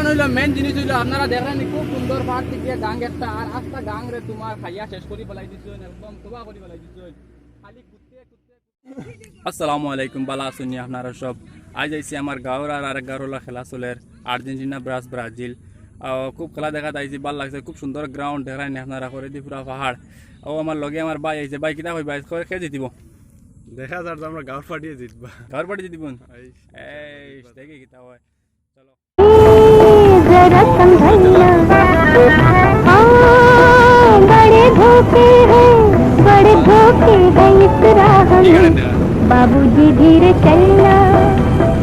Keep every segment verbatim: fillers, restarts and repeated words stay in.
অইলো মেইন জিনিস অইলো, আপনারা দেখরা নি, খুব সুন্দর পাহাড় দেখিয়া গাং একটা, আর আস্তা গাং রে তুমার খাইয়া শেষ করি ফালাই দিছইন, একদম তবা করি ফালাই দিছইন। খালি কুত্তে কুত্তে। আসসালামু আলাইকুম, বালা আছইন নি আপনারা সব? আইজ আইছি আমার গাঁওর, আর আরেক গাঁওর অলা খেলা চলের, আর্জেন্টিনা versus ব্রাজিল। আহ, খুব খেলা দেখাত আইছি, ভালা লাগছে, খুব সুন্দর ground দেখরা নি আপনারা, করেদি পুরা পাহাড়। ও আমার লগে আমার ভাই আইছে, ভাই কিতা কইবা, আইজ কে জিতিবো? দেখা যার তো আমরা গাঁওর পার্টিয়ে জিতবা। গাঁওর পার্টি জিতিবো? এই, এই, দেখি কিতা অয়। চলো। जरा संभलना। हाँ, बड़े धोखे हैं, बड़े धोखे हैं इस राह में। बाबूजी धीरे चलना,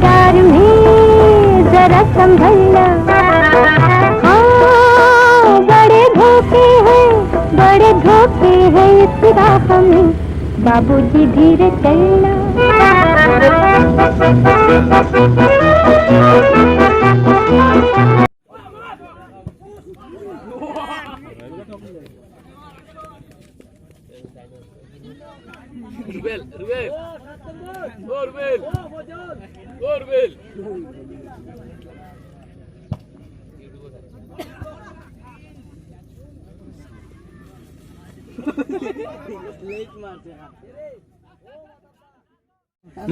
प्यार में जरा संभलना। हाँ, बड़े धोखे हैं, बड़े धोखे हैं इस राह में। बाबूजी धीरे चलना। রুবেল, রুবেল। ও রুবেল। ও রুবেল।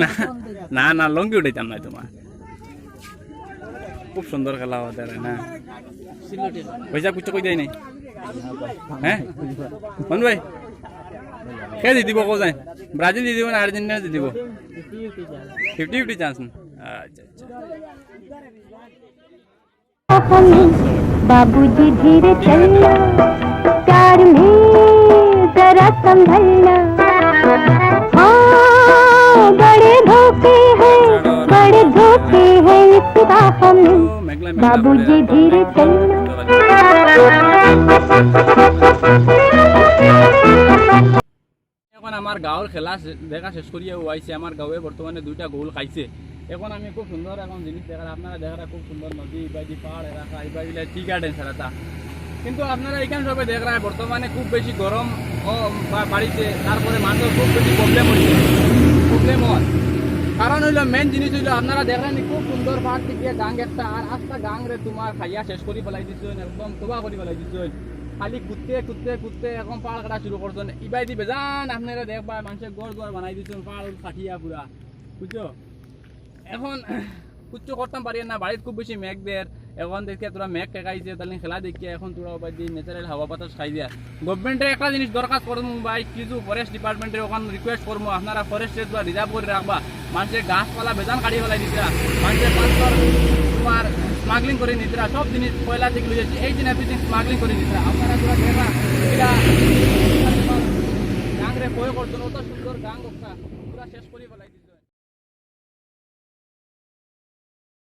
না, না, না, লুঙ্গি উঠাইতাম না তুমার। খুব সুন্দর খেলা অয় তারা, না? পয়সা কুচ্ছু কই দেয় নাই? হ্যাঁ? মন ভাই? কে জিতিবো, কও যায়? ব্রাজিল জিতিবো না আর্জেন্টিনা জিতিবো? ফিফটি ফিফটি চান্স না? আচ্ছা, আচ্ছা। बाबूजी धीरे चलना, प्यार में जरा संभलना। हाँ, बड़े धोखे हैं, बड़े धोखे हैं इस राह में। बाबूजी धीरे चलना। এখন আমার গাঁওর খেলা শে-, দেখা শেষ করিয়া আইছি। আমার গাঁওয়ে বর্তমানে দুইটা গোল খাইছে। এখন আমি খুব সুন্দর এখন জিনিস দেখরা, আপনারা দেখরা খুব সুন্দর নদী, ইবাদি পাহাড় এলাকা, ইবাদি tea garden ছাড়াতা। কিন্তু আপনারা এখান সবে দেখরা বর্তমানে খুব বেশি গরম ও বা-, বাড়িতে, তারপরে মানুষের খুব বেশি problem অইছে, problem অয়। কারণ অইলো, মেইন জিনিস অইলো, আপনারা দেখরা নি খুব সুন্দর পাহাড় দেখিয়া গাং একটা, আর আস্তা গাং রে তুমার খাইয়া শেষ করি ফালাই দিছইন, একদম তবা করি ফালাই দিছইন। খালি কুত্তে, কুত্তে, কুত্তে এখন পাহাড় কাটা শুরু করছইন। ইবাদি বেজান আপনারা দেখবা, মানষে ঘর দুয়ার বানাই দিছইন, পাহাড় কাটিয়া পুরা, বুঝছো? এখন কুচ্ছু করতাম পারি না, বাড়িত খুব বেশি মেঘ দের। এখন দেখিয়া তোরা মেঘ ঠেকাইছে, তাহলে খেলা দেখিয়া এখন তোরা ওবাদি natural হাওয়া বাতাস খাই দিয়া। Government-এ একটা জিনিস দরখাস্ত করমু ভাই, কিছু forest department-এ ওখান request করমু, আপনারা forest-এ তোরা reserve করি রাখবা। মানষে গাছপালা বেজান কাটি ফালাই দিতরা, মানষে পাথর তুমার smuggling করি নিতরা, সব জিনিস কয়লা থাকি লই যাইছে, এই জিনিস smuggling করি নিতরা। আপনারা তোরা দেখবা, এটা গাংরে ভয় করছো না, অত সুন্দর গাং গক্কা পুরা শেষ করি ফালাই দিছে।